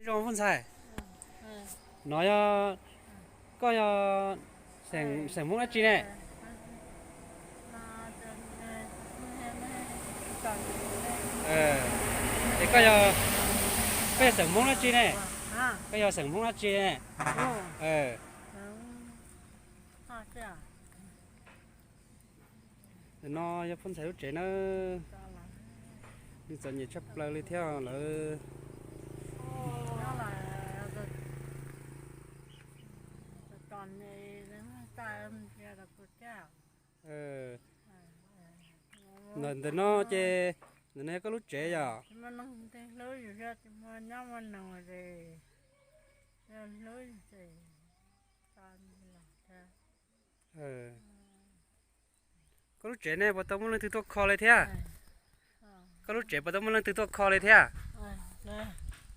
Zoo Hmoob ntxhais, no yog, koj yog xeem Hmoob dab tsi ne? Es koj yog, koj yog xeem Hmoob dab tsi ne? Koj yog xeem Hmoob dab tsi ne? Ntawm no yog phooj ntxhais lub tsev nawb. Nws txom nyem tshaj plaws li thiab lawv. Ntawm no ces, ntawm no yog koj lub tsev yom? Koj lub tsev ne puas tau muaj leej twg tuaj kho li thiab? Koj lub tsev puas tau muaj leej twg tuaj kho li thiab?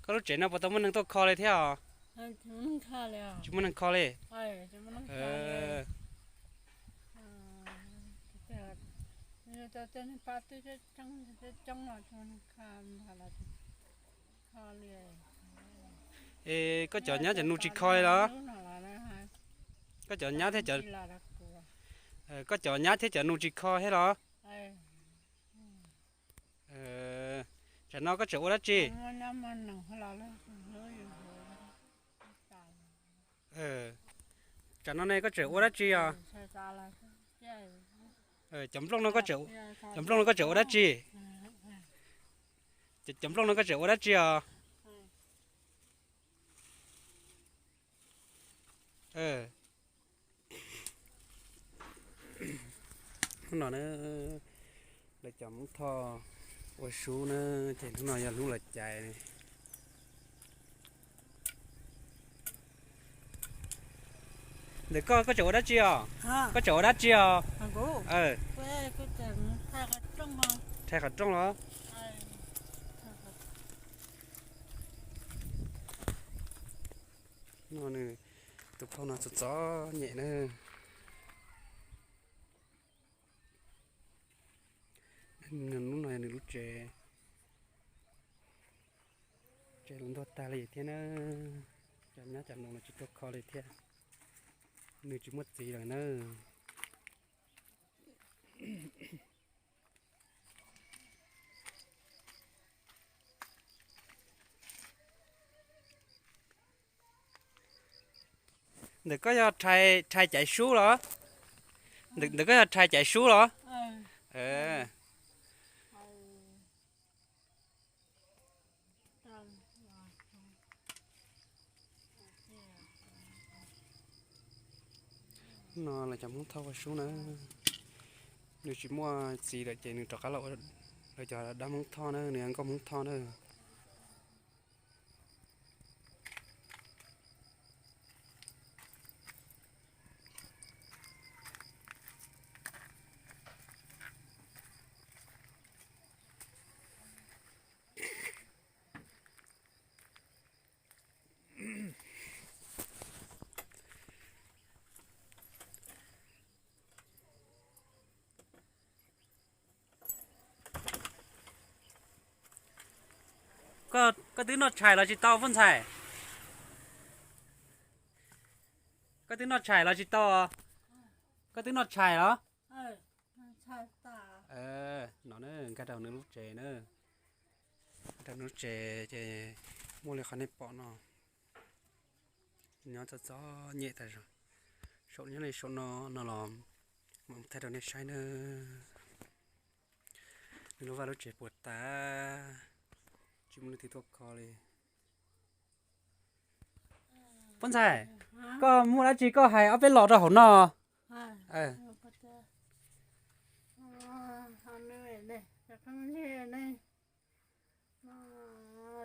Koj lub tsev no puas tau muaj neeg tuaj kho li thiab os? Tsis muaj neeg kho li. Es koj cov nyab cov nus tsis kho li los? Koj cov nyab thiab cov, koj cov nyab thiab cov nus tsis kho thiab los? Tsam no koj tseem ua dab tsi? Tsam no ne koj tseem ua dab tsi os? Cov nplooj no, cov nplooj no koj tseem ua dab tsi? Cov nplooj no koj tseem ua dab tsi os? Hnub no na, lawv cov Hmoob Thoj ua sub na, ces hnub no yog hnub lawv caiv. Ntawm koj, koj tseem ua dab tsi os? Koj tseem ua dab tsi os? Rhais qhov rooj los? No nws, tus phauj no txom txom nyem na. Hnub no yog nws lub tsev, tsev los ntuag tag li thiab na. Cov nyab cov nus los tsis tuaj kho li thiab, nws tsis muaj txiv lawm na. Ntawm koj yog rhais caiv sub los? Ntawm koj yog rhais caiv sub los? No lawv cov Hmoob Thoj ua sub na, nws tsis muaj txiv lawm ces nws rov qab los ua lawv cov dab Hmoob Thoj na, nws yog nkauj Hmoob Thoj na. Koj twb noj tshais los tsis tau, Foob ntxhais? Koj twb noj tshais los tsis tau? Koj twb noj tshais los? No na, nkag rau nws lub tsev na. Nkag rau nws lub tsev ces muaj li qhov nej pom no. Nyob txom txom nyem tas zog. Saum nyob li saum no, no los mam thaij rau nej saib na. Nws lub vaj lub tsev puas tas, tsis muaj leej twg tuaj kho li. Foob ntxhais, koj muaj dab tsi koj hais ob peb los rau hauv no.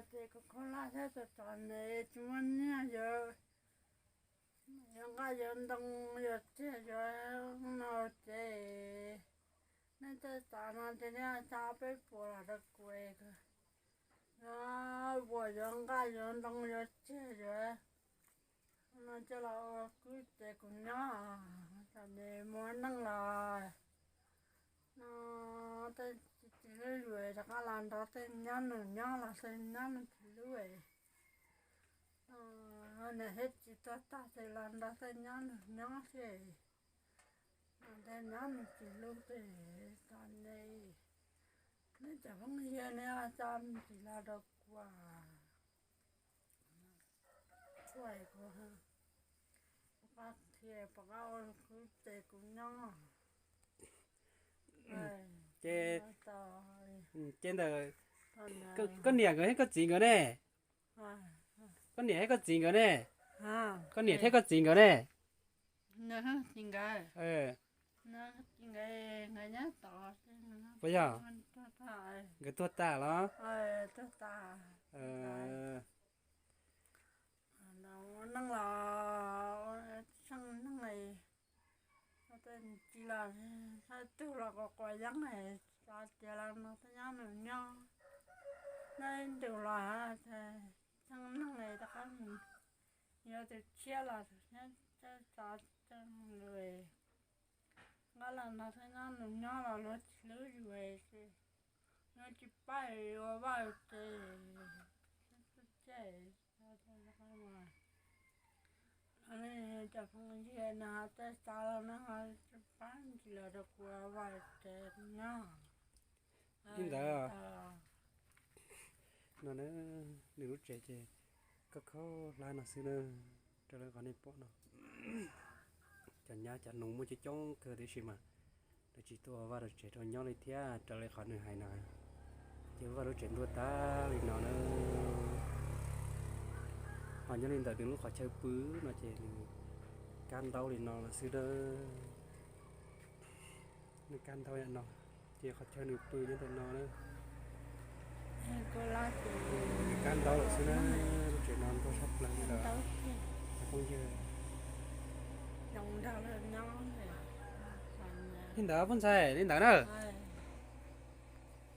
Ces kuv kho laj thiab txom txom nyem tsis muaj nyiaj yuav, yuav nqaj yuav ntoo yuav tsiaj yuav no ces nej tej txav no ces nej xa peb puas los rau kuv es, yuav puas yuav nqaj yuav ntoo yuav tsiaj yuav no coj los ua kwv ces kuv nyob txom nyem muaj neej los no tej txiv lub lus rov qab los nrog tej nyab nus nyob los tej nyab nus txiv lub. Niam thiab txiv tuag tag ces los nrog tej nyab nus nyob xwb. Nrog tej nyab nus tsis hlub ces tso ne, neb cov phooj ywg neb tso me ntsis los rau kuv, kuv, kuv qab thiaj pom qab ua khwb ces kuv nyob. Ces, ces ntawm koj niam nkawd thiab koj txiv nkawd ne, koj niam thiab koj txiv nkawd ne, koj niam thiab koj txiv nkawd ne, puas yog? Nkawd tuag tas los? Neej los, neej, tsis los, tug los quav quav yeeb, xav tias los nrog tej nyab nus nyob, noj ib ntus los, tseeb neeg rov qab mus yuav tus tshiab los, xav tseeb lus, nqa los nrog tej nyab nus nyob los luag tsis hlub yus, luag tsis pab ua vaj tsev, cov phooj ywg no tej xav los no tsis pab ntsis los rau kuv vaj tsev nyob. Li ntawd no, nws lub tsev ces khaub khaub hlab no xwb na, raws li qhov nej pom no. Cov nyab cov nus muaj coob coob kawg tiam sis mas lawv tsis tuaj ua vaj ua tsev rau nyob li thiab, raws li qhov nws hais no, ces vaj lub tsev ntuag tag li no na. Ho nyob li ntawm nws lub qhov chaw pw no ces nws kab ntaub li no lawm xwb na. Nws kab ntaub no, ces qhov chaw nws pw nyob ntawm no na. Nws kab ntaub lawm xwb na, lub tsev no ntuag tshaj plaws li lawm. Phooj ywg, li ntawd phooj ntxhais, li ntawd na.